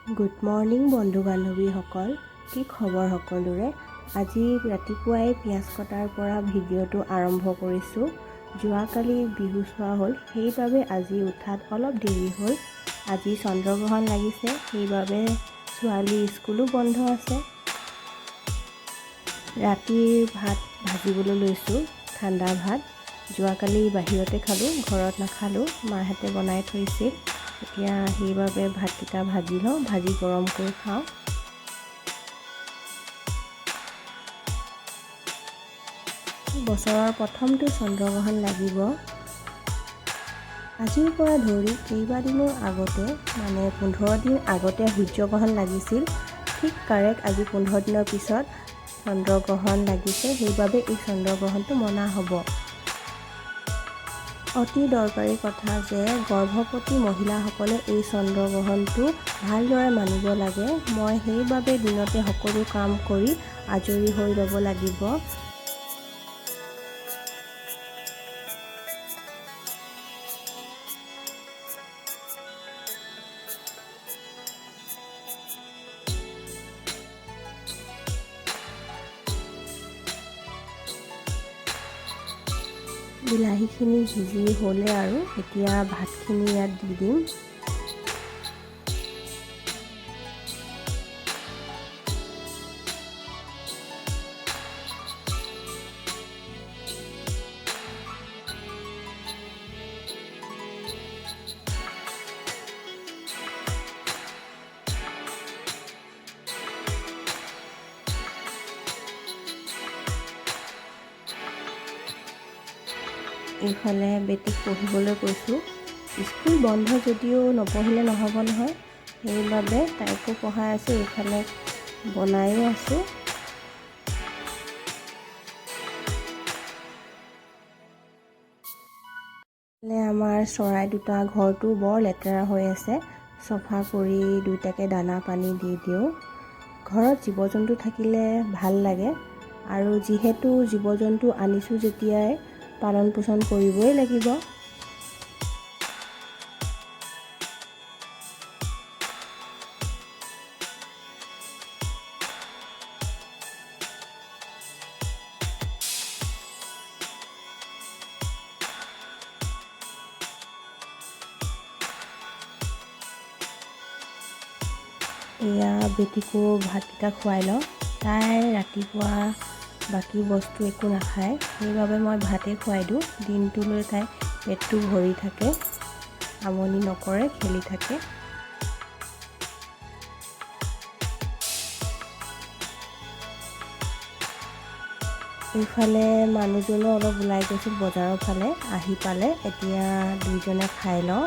Good morning বন্ধু বান্ধৱীসকল, কি খবৰ সকলোৰে? আজি ৰাতিপুৱাই পিঁয়াজ কটাৰ পৰা ভিডিঅ'টো আৰম্ভ কৰিছোঁ। যোৱাকালি বিহু চোৱা হ'ল, সেইবাবে আজি উঠাত অলপ দেৰি হ'ল। আজি চন্দ্ৰগ্ৰহণ লাগিছে, সেইবাবে ছোৱালী স্কুলো বন্ধ আছে। ৰাতিৰ ভাত ভাজিবলৈ লৈছোঁ, ঠাণ্ডা ভাত। যোৱাকালি বাহিৰতে খালোঁ, ঘৰত নাখালোঁ, মাহঁতে বনাই থৈছিল। এতিয়া সেইবাবে ভাতকেইটা ভাজি লওঁ, ভাজি গৰম কৰি খাওঁ। বছৰৰ প্ৰথমটো চন্দ্ৰগ্ৰহণ লাগিব। আজিৰ পৰা ধৰি কেইবাদিনো আগতে, মানে 15 দিন আগতে সূৰ্যগ্ৰহণ লাগিছিল। ঠিক কাৰেক্ট আজি 15 দিনৰ পিছত চন্দ্ৰগ্ৰহণ লাগিছে, সেইবাবে এই চন্দ্ৰগ্ৰহণটো মনা হ'ব। অতি দৰকাৰী কথা যে গৰ্ভৱতী মহিলাসকলে এই চন্দ্ৰগ্ৰহণটো ভালদৰে মানিব লাগে। মই সেইবাবে দিনতে সকলো কাম কৰি আজৰি হৈ ল'ব লাগিব। বিলাহীখিনি সিজি হ'লে আৰু এতিয়া ভাতখিনি ইয়াত দি দিম। এইফালে বেটীক পঢ়িবলৈ কৈছোঁ। স্কুল বন্ধ যদিও নপঢ়িলে নহ'ব নহয়, সেইবাবে তাইকো পঢ়াই আছোঁ, এইফালে বনায়ো আছোঁ। আমাৰ চৰাই দুটা ঘৰটো বৰ লেতেৰা হৈ আছে, চফা কৰি দুইটাকে দানা পানী দি দিওঁ। ঘৰত জীৱ জন্তু থাকিলে ভাল লাগে, আৰু যিহেতু জীৱ জন্তু আনিছোঁ যেতিয়াই পালন পোষণ কৰিবই লাগিব। এয়া বেটীকো ভাতকেইটা খুৱাই লওঁ। তাই ৰাতিপুৱা বাকী বস্তু একো নাখায়, সেইবাবে মই ভাতেই খুৱাই দিওঁ। দিনটোলৈ তাই পেটটো ভৰি থাকে, আমনি নকৰে, খেলি থাকে। এইফালে মানুহজনো অলপ ওলাই গৈছিল বজাৰৰ ফালে, আহি পালে। এতিয়া দুইজনে খাই লওঁ।